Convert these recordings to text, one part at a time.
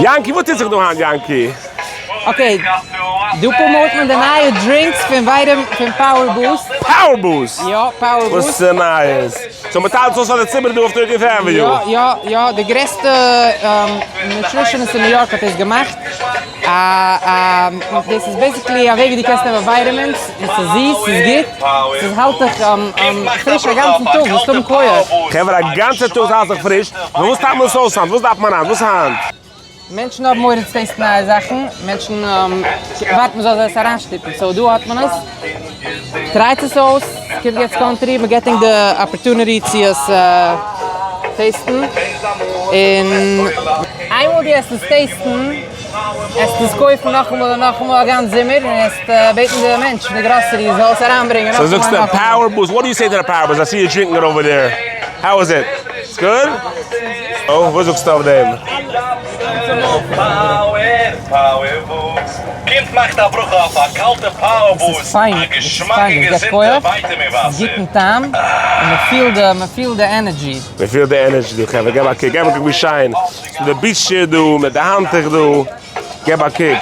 יענקי, וואס טוט זיך דא היינט יענקי? Okay, דא promote מען די נייע drinks פון ווייטעם פון Power Boost. Power Boost? יא, Power וואס Boost. איז נייעס? So מ'טיילט אויס פאר די ציבור דא אויף 13th Avenue? יא, יא, יא, די גרעסטע nutritionist אין ניו יארק האט דאס געמאכט. דאס איז basically א וועג ווי דו קענסט נעמען vitamins, און ס'איז זיס, ס'איז גוט, ס'איז האלט דיך פריש א גאנצן טאג, זאלסט האבן כח. חברה, א גאנצע טאג האלט זיך פריש, נו וואס טיילט מען עס אויס היינט? וואס דארף מען היינט? וואס היינט? מענטשן האבן מורא צו taste ן נייע זאכן, מענטשן ווארטן מ'זאל זיי עס אריינשטופן, so דא האט מען עס, try ט עס אויס, ס'קומט יעצט country, מ'געט ענק די opportunity צו עס taste ן, און איינמאל דו עסט עס taste ן, עסט עס קויפן נאכאמאל און נאכאמאל א גאנץ זומער, און עסט בעטן די מענטש פון די גראסערי זאל עס אריינברענגען So נאכאמאל און זאגסטו נאכאמאל. Power Boost, what do you say to the Power Boost? I see you drinking it over there, how is it? It's good? Oh, וואס זאגסטו אויף דעם? עס איז פיין, עס איז פיין, עס געבט כח, עס איז גוטן טעם, און מען פילט די, מען פילט די energy. מען פילט די energy דא חברה, געב א קוק, געב א קוק ווי שיין, ס'איז די ביטשער דא, מיט די האנטוך דא, געב א קוק,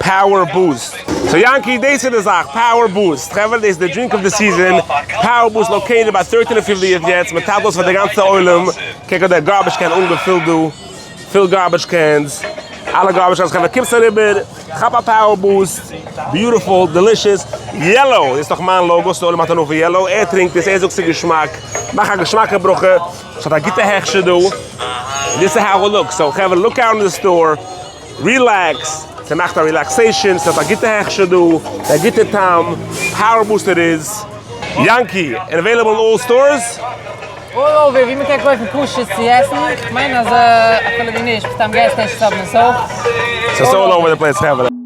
Power Boost. So יענקי, דאס איז די זאך, Power Boost, חברה דאס איז די drink of the season, Power Boost located ביי 13 און 50 יעצט, מען טיילט אויס פאר די גאנצע עולם, קוק אויף דער garbage can אנגעפילט דא, פיל garbage cans, אלע garbage cans, חברה קומטס אריבער, כאפ א Power Boost, beautiful, delicious, yellow, דאס איז דאך מיין logo, ס'דא עולם האט הנאה פון yellow, ער טרינקט עס, ער זאגט ס'איז געשמאק, מאך א געשמאקע ברכה, ס'האט א גוטע הכשר דא, this is how it looks, so חברה look out אין די store, relax, ס'מאכט א relaxation, ס'האט א גוטע הכשר דא, א גוטע טעם, Power Boost it is. יענקי, and available אין all stores? All over, ווי מ'קען קויפן כשר צו עסן, כ'מיין אז אפילו ווי נישט, סתם gas stations האבן עס אויך. ס'איז all over the place חברה.